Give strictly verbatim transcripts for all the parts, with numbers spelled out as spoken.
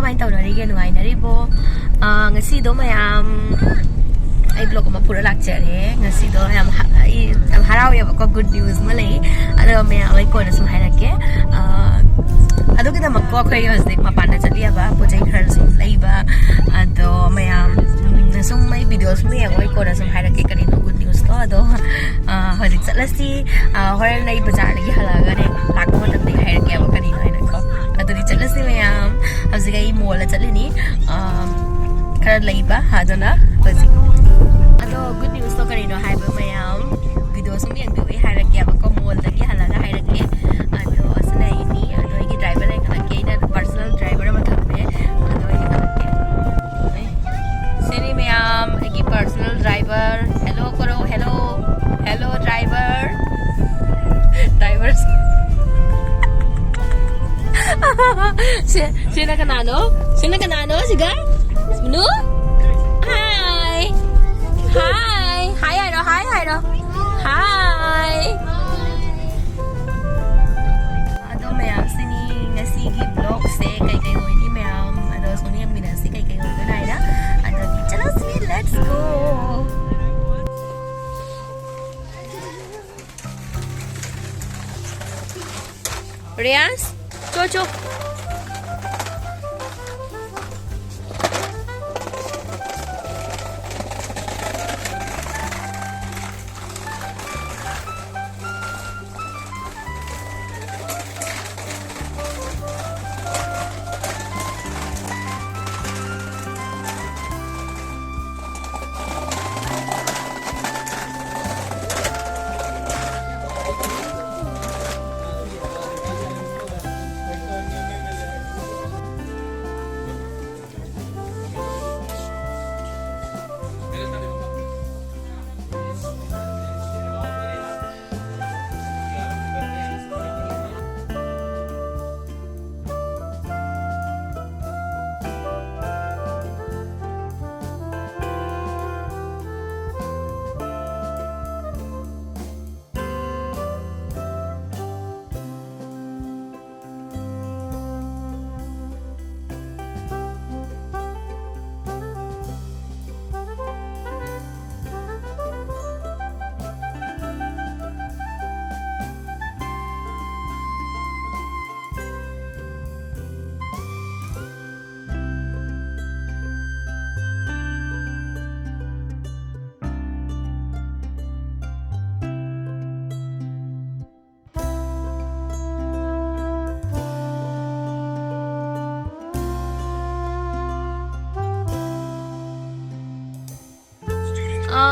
ꯀꯃꯥꯏꯅ ꯇꯧꯅꯔꯤꯒꯦ? ꯅꯨꯡꯉꯥꯏꯅꯔꯤꯕꯣ? ꯑꯥ, ꯉꯁꯤꯗꯣ ꯃꯌꯥꯝ ꯑꯩ vlog ꯑꯃ ꯄꯨꯔ ꯂꯥꯛꯆꯔꯦ꯫ ꯉꯁꯤꯗꯣ ꯌꯥꯝ ꯍ-, ꯑꯩ ꯌꯥꯝ ꯍꯔꯥꯎꯋꯦꯕꯀꯣ, good news ꯑꯃ ꯂꯩ꯫ ꯑꯗꯣ ꯃꯌꯥꯝ ꯑꯩ ꯀꯣꯟꯅ ꯁꯨꯝ ꯍꯥꯏꯔꯛꯀꯦ꯫ ꯑꯥ, ꯑꯗꯨꯒꯤꯗꯃꯛꯀꯣ ꯑꯩꯈꯣꯏ ꯍꯧꯖꯤꯛ ꯃꯄꯥꯟꯗ ꯆꯠꯂꯤꯑꯕ, ꯄꯣꯠ ꯆꯩ ꯈꯔ ꯁꯨꯝ ꯂꯩꯕ꯫ ꯑꯗꯣ ꯃꯌꯥꯝ, ꯎꯝ, ꯁꯨꯝ ꯑꯩ video ꯁꯨꯝ ꯌꯦꯡꯉꯣ, ꯑꯩ ꯀꯣꯟꯅ ꯁꯨꯝ ꯍꯥꯏꯔꯛꯀꯦ ꯀꯔꯤꯅꯣ good newsꯇꯣ꯫ ꯑꯗꯣ, ꯑꯥ, ꯍꯧꯖꯤꯛ ꯆꯠꯂꯁꯤ꯫ ꯑꯥ, ꯍꯣꯔꯦꯟ ꯑꯩ ꯕꯖꯥꯔꯗꯒꯤ ꯍꯜꯂꯛꯑꯒꯅꯦ, ꯂꯥꯛꯄ ꯃꯇꯝꯗ ꯑꯩ ꯍꯥꯏꯔꯛꯀꯦꯕ ꯀꯔꯤꯅꯣ ꯍꯥꯏꯅꯀꯣ꯫ ꯑꯗꯨꯗꯤ ꯆꯠꯂꯁꯤ ꯃꯌꯥꯝ꯫ ꯍꯧꯖꯤꯛ ꯑꯩ mallꯗ ꯆꯠꯂꯤꯅꯤ꯫ ꯑꯥ, ꯈꯔ ꯂꯩꯕ, ꯑꯗꯨꯅ ꯍꯧꯖꯤꯛ꯫ ꯑꯗꯣ good newsꯇꯣ ꯀꯔꯤꯅꯣ ꯍꯥꯏꯕ ꯃꯌꯥꯝ, video ꯁꯨꯝ ꯌꯦꯡꯕꯤꯌꯨ, ꯑꯩ ꯍꯥꯏꯔꯛꯀꯦꯕꯀꯣ, mallꯗꯒꯤ ꯍꯜꯂꯛꯑꯒ ꯍꯥꯏꯔꯛꯀꯦ꯫ ꯑꯗꯣ ꯑꯁꯤꯅ ꯑꯩꯅꯤ, ꯑꯗꯣ ꯑꯩꯒꯤ driver ꯑꯩ ꯈꯜꯂꯛꯀꯦ, ꯑꯩꯅ personal driver ꯑꯃ ꯊꯝꯃꯦ, ꯑꯗꯣ ꯑꯩ ꯈꯜꯂꯛꯀꯦ꯫ ꯁꯤꯅꯤ ꯃꯌꯥꯝ, ꯑꯩꯒꯤ personal driver꯫ Hello ꯀꯧꯔꯣ, hello꯫ Hello driver꯫ Driver꯫ ꯁꯤ, ꯁꯤꯅ ꯀꯅꯥꯅꯣ? ꯁꯤꯅ ꯀꯅꯥꯅꯣ ꯁꯤꯒ? ꯃꯅꯨ? Hi꯫ Hi꯫ Hi ꯍꯥꯏꯔꯣ, hi ꯍꯥꯏꯔꯣ꯫ Hi꯫ ꯑꯗꯣ ꯃꯌꯥꯝꯁꯤꯅꯤ ꯉꯁꯤꯒꯤ vlogꯁꯦ ꯀꯩꯀꯩ ꯑꯣꯏꯅꯤ ꯃꯌꯥꯝ꯫ ꯑꯗꯣ ꯁꯨꯝ ꯌꯦꯡꯃꯤꯟꯅꯁꯤ ꯀꯩꯀꯩ ꯑꯣꯏꯕ ꯅꯥꯏꯅ꯫ ꯑꯗꯨꯗꯤ ꯆꯠꯂꯁꯤ, let's go꯫ ꯔꯤꯌꯥꯟꯁ, ꯆꯣ, ꯆꯣ꯫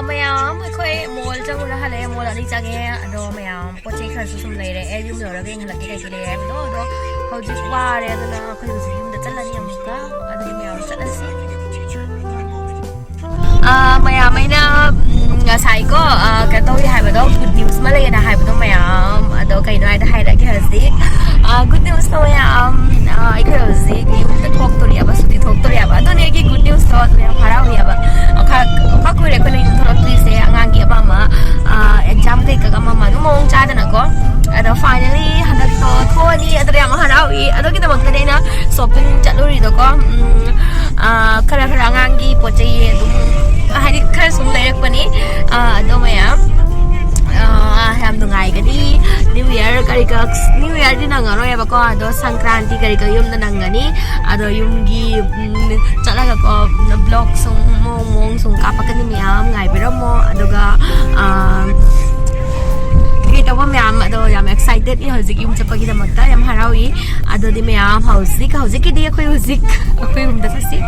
ꯃꯌꯥꯝ ꯑꯩꯈꯣꯏ ꯃꯣꯜ ꯆꯪꯉꯨꯔ ꯍꯜꯂꯛꯑꯦ꯫ ꯃꯣꯜ ꯑꯅꯤ ꯆꯪꯉꯦ꯫ ꯑꯗꯣ ꯃꯌꯥꯝ ꯄꯣꯠ ꯆꯩ ꯈꯔꯁꯨ ꯁꯨꯝ ꯂꯩꯔꯦ꯫ ꯑꯩ ꯌꯨꯝ ꯌꯧꯔꯒ ꯌꯦꯡꯍꯜꯂꯛꯀꯦ ꯀꯩ ꯀꯩ ꯂꯩꯔꯦ ꯍꯥꯏꯕꯗꯣ꯫ ꯑꯗꯣ ꯍꯧꯖꯤꯛ ꯋꯥꯔꯦ, ꯑꯗꯨꯅ ꯑꯩꯈꯣꯏ ꯍꯧꯖꯤꯛ ꯌꯨꯝꯗ ꯆꯠꯂꯅꯤ ꯑꯃꯨꯛꯀ꯫ ꯑꯗꯨꯗꯤ ꯃꯌꯥꯝ ꯆꯠꯂꯁꯤ꯫ ꯑꯥ, ꯃꯌꯥꯝ, ꯑꯩꯅ, ꯎꯝ, ꯉꯁꯥꯏꯀꯣ, ꯑꯥ, ꯀꯩꯅꯣ ꯇꯧꯔꯤ ꯍꯥꯏꯕꯗꯣ, ꯒꯨꯗ ꯅ꯭ꯌꯨꯁ ꯑꯃ ꯂꯩꯌꯦꯅ ꯍꯥꯏꯕꯗꯣ ꯃꯌꯥꯝ, ꯑꯗꯣ ꯀꯩꯅꯣ ꯍꯥꯏꯗ ꯍꯥꯏꯔꯛꯀꯦ ꯍꯧꯖꯤꯛ꯫ ꯑꯥ, ꯒꯨꯗ ꯅ꯭ꯌꯨꯁꯇꯣ ꯃꯌꯥꯝ, ꯑꯥ, ꯑꯩꯈꯣꯏ ꯍꯧꯖꯤꯛ ꯌꯨꯝꯗ ꯊꯣꯛꯇꯣꯔꯤꯑꯕ, ꯁꯨꯇꯤ ꯊꯣꯛꯇꯣꯔꯤꯑꯕ꯫ ꯑꯗꯨꯅꯦ ꯑꯩꯒꯤ ꯒꯨꯗ ꯅ꯭ꯌꯨꯁꯇꯣ꯫ ꯑꯗꯨ ꯌꯥꯝ ꯍꯔꯥꯎꯔꯤꯑꯕ꯫ ꯑꯣꯈꯥ-, ꯑꯣꯈꯥ ꯀꯨꯏꯔꯦ ꯑꯩꯈꯣꯏꯅ ꯌꯨꯝ ꯊꯣꯛꯂꯛꯇ꯭ꯔꯤꯁꯦ꯫ ꯑꯉꯥꯡꯒꯤ ꯑꯃ ꯑꯃ, ꯑꯥ, ꯑꯦꯛꯖꯥꯝ ꯀꯩꯀꯥꯒ ꯑꯃ ꯑꯃ ꯑꯗꯨꯝ ꯃꯑꯣꯡ ꯆꯥꯗꯅꯀꯣ꯫ ꯑꯗꯣ finally ꯍꯟꯗꯛꯇꯣ ꯊꯣꯛꯑꯅꯤ꯫ ꯑꯗꯨꯗ ꯌꯥꯝ ꯍꯔꯥꯎꯏ꯫ ꯑꯗꯨꯒꯤꯗꯃꯛꯇꯅꯦ ꯑꯩꯅ shopping ꯆꯠꯂꯨꯔꯤꯗꯣꯀꯣ꯫ ꯎꯝ, ꯑꯥ, ꯈꯔ ꯈꯔ ꯑꯉꯥꯡꯒꯤ ꯄꯣꯠ ꯆꯩ ꯑꯗꯨꯝ, ꯍꯥꯏꯗꯤ, ꯈꯔ ꯁꯨꯝ ꯂꯩꯔꯛꯄꯅꯤ꯫ ꯑꯥ, ꯑꯗꯣ ꯃꯌꯥꯝ, ꯑꯥ, ꯌꯥꯝ ꯅꯨꯡꯉꯥꯏꯒꯅꯤ꯫ New Year ꯀꯔꯤ ꯀꯔꯥ, New Yearꯗꯤ ꯅꯪꯉꯔꯣꯏꯕꯀꯣ, ꯑꯗꯣ ꯁꯪꯀ꯭ꯔꯥꯟꯇꯤ ꯀꯔꯤ ꯀꯔꯥ ꯌꯨꯝꯗ ꯅꯪꯒꯅꯤ꯫ ꯑꯗꯣ ꯌꯨꯝꯒꯤ, ꯎꯝ, ꯆꯠꯂꯒꯀꯣ, vlog ꯁꯨꯝ ꯃꯑꯣꯡ ꯃꯑꯣꯡ ꯁꯨꯝ ꯀꯥꯞꯄꯛꯀꯅꯤ ꯃꯌꯥꯝ, ꯉꯥꯏꯕꯤꯔꯝꯃꯣ꯫ ꯑꯗꯨꯒ, ꯑꯥ, ꯀꯩ ꯇꯧꯕ ꯃꯌꯥꯝ ꯑꯗꯣ ꯌꯥꯝ excited ꯍꯧꯖꯤꯛ ꯌꯨꯝ ꯆꯠꯄꯒꯤꯗꯃꯛꯇ꯫ ꯌꯥꯝ ꯍꯔꯥꯎꯏ꯫ ꯑꯗꯨꯗꯤ ꯃꯌꯥꯝ ꯍꯧꯖꯤꯛ, ꯍꯧꯖꯤꯛꯀꯤꯗꯤ ꯑꯩꯈꯣꯏ ꯍꯧꯖꯤꯛ ꯑꯩꯈꯣꯏ ꯌꯨꯝꯗ ꯆꯠꯁꯤ꯫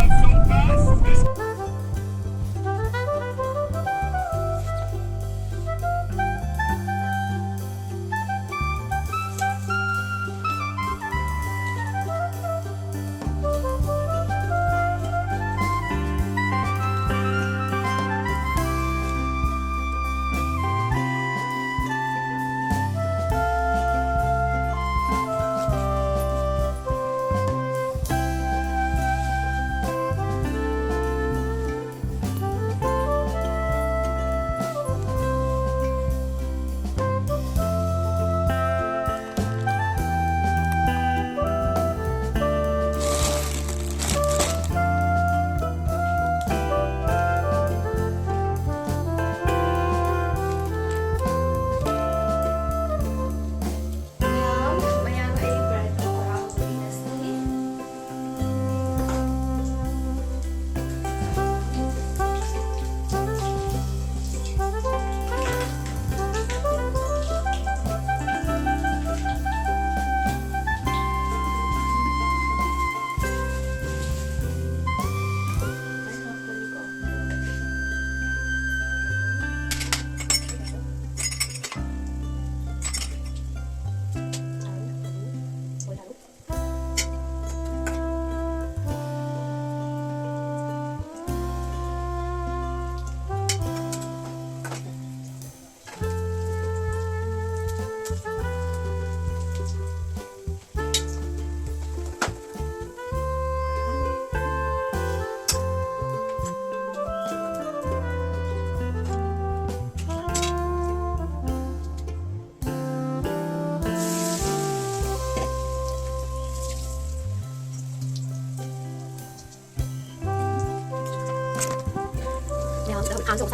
ꯎꯝ,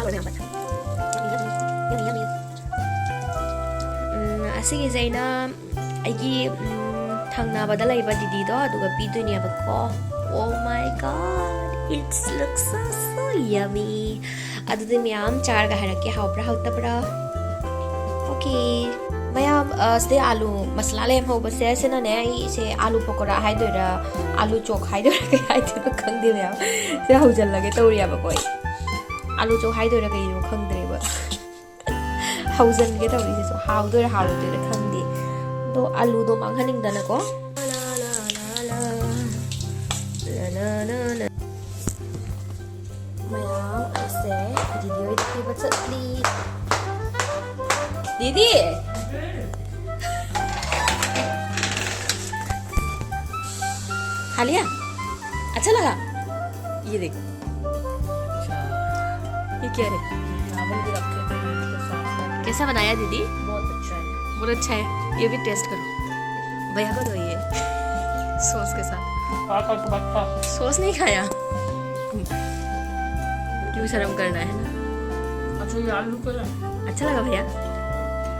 ꯑꯁꯤꯒꯤꯁꯦ ꯑꯩꯅ ꯑꯩꯒꯤ, ꯎꯝ, ꯊꯪꯅꯕꯗ ꯂꯩꯕ ꯗꯤꯗꯤꯗꯣ ꯑꯗꯨꯒ ꯄꯤꯗꯣꯏꯅꯦꯕꯀꯣ. Oh my God, it looks so, so yummy. ꯑꯗꯨꯗꯤ ꯃꯌꯥꯝ ꯆꯥꯔꯒ ꯍꯥꯏꯔꯛꯀꯦ, ꯍꯥꯎꯕ꯭ꯔꯥ ꯍꯥꯎꯇꯕ꯭ꯔꯥ. Okay. ꯃꯌꯥꯝ, ꯑ, ꯁꯤꯗꯩ ꯑꯥꯂꯨ ꯃꯁꯂꯥ ꯂꯩꯔꯝꯍꯧꯕꯁꯦ, ꯁꯤꯅꯅꯦ, ꯑꯩꯁꯦ ꯑꯥꯂꯨ ꯄꯀꯣꯔꯥ ꯍꯥꯏꯗꯣꯏꯔꯥ, ꯑꯥꯂꯨ ꯆꯣꯛ ꯍꯥꯏꯗꯣꯏꯔꯥ, ꯀꯩ ꯍꯥꯏꯗꯣꯏꯅꯣ ꯈꯪꯗꯦ ꯃꯌꯥꯝ. ꯁꯤꯗ ꯍꯧꯖꯤꯜꯂꯒꯦ ꯇꯧꯔꯤꯑꯕꯀꯣ ꯑꯩ. ꯑꯥꯂꯨ ꯆꯣꯛ ꯍꯥꯏꯗꯣꯏꯔꯥ ꯀꯩꯅꯣ ꯈꯪꯗ꯭ꯔꯦꯕ. ꯍꯧꯖꯤꯟꯒꯦ ꯇꯧꯔꯤꯁꯤꯁꯨ ꯍꯥꯎꯗꯣꯏꯔꯥ ꯍꯥꯎꯔꯣꯏꯗꯣꯏꯔꯥ ꯈꯪꯗꯦ. ꯑꯗꯣ ꯑꯥꯂꯨꯗꯣ ꯃꯥꯡꯍꯟꯅꯤꯡꯗꯅꯀꯣ. ꯃꯌꯥꯝ ꯑꯩꯁꯦ ꯗꯤꯗꯤ ꯍꯣꯏꯗ ꯄꯤꯕ ꯆꯠꯂꯤ. ꯗꯤꯗꯤ! खा लिया? अच्छा लगा? ये देखो. ये क्या है? चावल भी रखे थे इसके साथ में. कैसा बनाया दीदी? बहुत अच्छा है. बहुत अच्छा है. ये भी टेस्ट करो. भैया को दो ये सॉस के साथ. पापा को बच्चा. सॉस नहीं खाया. क्यों शर्म करना है ना? अच्छा, ये आलू का है. अच्छा लगा भैया?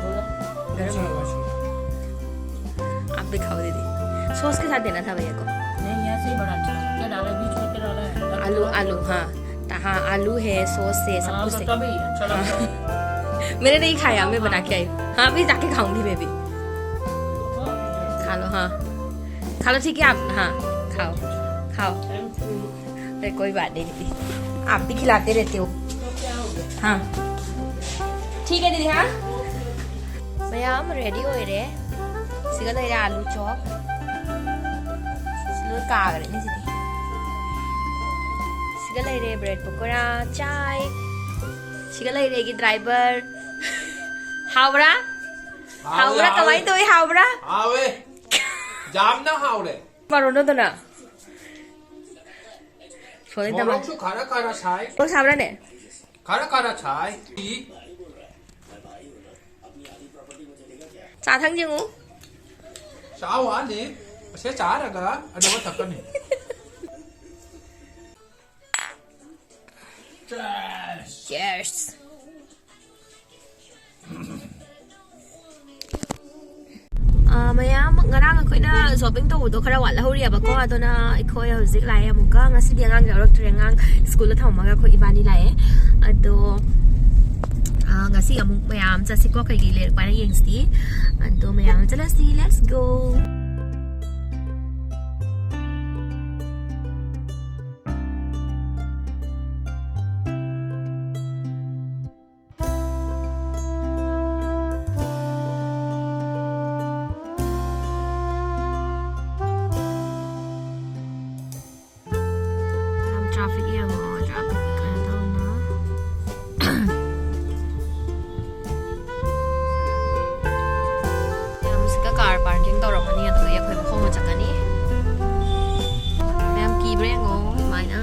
बोला. गरम. अच्छा लगा, अच्छा लगा. आप भी खाओ दीदी. सॉस के साथ देना था भैया को. नहीं, ऐसे ही बड़ा अच्छा है. क्या डाला है? बीच में क्या डाला है? आलू, आलू, हाँ. हाँ, आलू है, सॉस है, सब हाँ, कुछ तो है. तभी अच्छा लगता है. मैंने नहीं खाया, मैं बना के आई. हाँ, अभी जाके खाऊंगी मैं भी. खा लो, हाँ. खा लो, ठीक है, आप, हाँ, खाओ, खाओ. अरे, कोई बात नहीं दीदी, आप भी खिलाते रहते हो. हाँ, ठीक है दीदी, हाँ. ꯃꯌꯥꯝ ꯔꯦꯗꯤ ꯑꯣꯏꯔꯦ. ꯁꯤꯒ ꯂꯩꯔꯦ ꯑꯥꯂꯨ ꯆꯣꯞ. ꯁꯤ ꯂꯣꯏ ꯀꯥꯈ꯭ꯔꯦꯅꯦ ꯁꯤꯗꯤ. ꯁꯤꯒ ꯂꯩꯔꯦ ꯕ꯭ꯔꯦꯗ ꯄꯀꯣꯔꯥ. ꯆꯥꯏ. ꯁꯤꯒ ꯂꯩꯔꯦ ꯑꯩꯒꯤ ꯗ꯭ꯔꯥꯏꯚꯔ. ꯍꯥꯎꯕ꯭ꯔꯥ? ꯍꯥꯎꯕ꯭ꯔꯥ? ꯍꯥꯎꯋꯦ. ꯀꯃꯥꯏꯅ ꯇꯧꯋꯤ? ꯍꯥꯎꯕ꯭ꯔꯥ? ꯍꯥꯎꯋꯦ. ꯌꯥꯝꯅ ꯍꯥꯎꯔꯦ. ꯃꯔꯣꯟꯗꯣꯗꯅ. ꯁꯣꯏꯗꯅ. ꯃꯣꯔꯣꯛꯁꯨ ꯈꯔ ꯈꯔ ꯁꯥꯏ. ꯃꯣꯔꯣꯛ ꯁꯥꯕ꯭ꯔꯥꯅꯦ? ꯈꯔ ꯈꯔ ꯁꯥꯏ. ꯆꯥ ꯊꯛ ꯌꯦꯡꯉꯨ. ꯆꯥ ꯋꯥꯅꯤ. ꯑꯁꯦ ꯆꯥꯔꯒ ꯑꯗꯨꯒ ꯊꯛꯀꯅꯤ. Cheers. ꯑꯥ, ꯃꯌꯥꯝ, ꯉꯔꯥꯡ ꯑꯩꯈꯣꯏꯅ ꯁꯣꯄꯤꯡ ꯇꯧꯕꯗꯣ ꯈꯔ ꯋꯥꯠꯍꯧꯔꯤꯑꯕꯀꯣ, ꯑꯗꯨꯅ ꯑꯩꯈꯣꯏ ꯍꯧꯖꯤꯛ ꯂꯥꯛꯑꯦ ꯑꯃꯨꯛꯀ꯫ ꯉꯁꯤꯗꯤ ꯑꯉꯥꯡ ꯌꯥꯎꯔꯛꯇ꯭ꯔꯦ, ꯑꯉꯥꯡ ꯁ꯭ꯀꯨꯜꯗ ꯊꯝꯃꯒ ꯑꯩꯈꯣꯏ ꯏꯕꯥꯅꯤ ꯂꯥꯛꯑꯦ꯫ ꯑꯗꯣ, ꯑꯥ, ꯉꯁꯤ ꯑꯃꯨꯛ ꯃꯌꯥꯝ ꯆꯠꯁꯤꯀꯣ, ꯀꯩꯀꯩ ꯂꯩꯔꯛꯄꯅ ꯌꯦꯡꯁꯤ꯫ ꯑꯗꯣ ꯃꯌꯥꯝ ꯆꯠꯂꯁꯤ, let's go꯫ ꯌꯥꯝ traffic ꯌꯦꯡꯉꯣ, traffic ꯀꯩꯅꯣ ꯇꯧꯅ꯫ ꯃꯌꯥꯝꯁꯤꯒ car parking ꯇꯧꯔꯝꯃꯅꯤ, ꯑꯗꯨꯗꯒꯤ ꯑꯩꯈꯣꯏ ꯃꯈꯣꯡꯅ ꯆꯠꯀꯅꯤ꯫ ꯃꯌꯥꯝ ꯀꯤꯕ꯭ꯔꯥ ꯌꯦꯡꯉꯣ, ꯑꯗꯨꯃꯥꯏꯅ꯫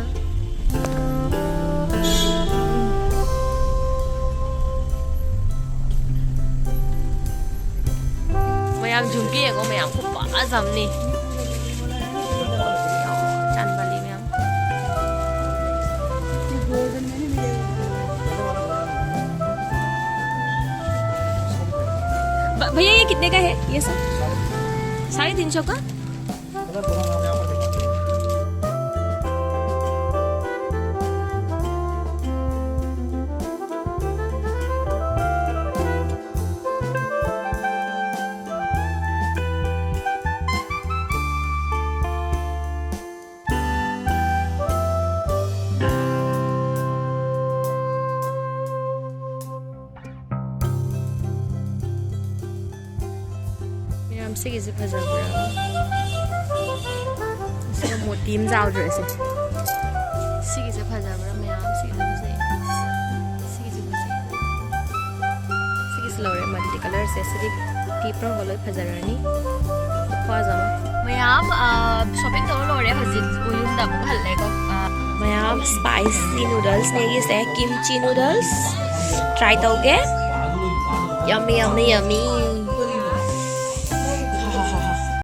ꯃꯌꯥꯝ ꯖꯨꯝꯀꯤ ꯌꯦꯡꯉꯣ, ꯃꯌꯥꯝ ꯈꯨꯐꯖ ꯑꯃꯅꯤ꯫ ꯆꯥꯟꯕꯂꯤ ꯃꯌꯥꯝ꯫ भ-, भैया, ये कितने का है, ये सब? साढ़े तीन सौ का? ꯃꯌꯥꯝ, ꯁꯤꯒꯤꯁꯦ ꯐꯖꯕ꯭ꯔꯥ? ꯁꯤꯒ ꯃꯣꯇꯤ ꯑꯃ ꯌꯥꯎꯗ꯭ꯔꯣ ꯁꯦ? ꯁꯤꯒꯤꯁꯦ ꯐꯖꯕ꯭ꯔꯥ ꯃꯌꯥꯝ? ꯁꯤꯒꯤꯁꯦ ꯐꯖꯩ꯫ ꯁꯤꯒꯤꯁꯦ ꯐꯖꯩ꯫ ꯁꯤꯒꯤꯁꯦ ꯂꯧꯔꯦ, multi colour ꯁꯦ꯫ ꯁꯤꯗꯤ ꯐꯤ ꯄꯨꯝꯅꯃꯛ ꯂꯣꯏ ꯐꯖꯔꯅꯤ꯫ ꯈꯨꯐꯖ ꯑꯃ꯫ ꯃꯌꯥꯝ, ꯑ, shopping ꯇꯧꯕ ꯂꯣꯏꯔꯦ꯫ ꯍꯧꯖꯤꯛ ꯌꯨꯝꯗ ꯑꯃꯨꯛ ꯍꯜꯂꯦꯀꯣ꯫ ꯑ, ꯃꯌꯥꯝ, spicy noodles ꯅꯦ ꯑꯩꯒꯤꯁꯦ꯫ Kimchi noodles꯫ Try ꯇꯧꯒꯦ꯫ Yummy, yummy, yummy꯫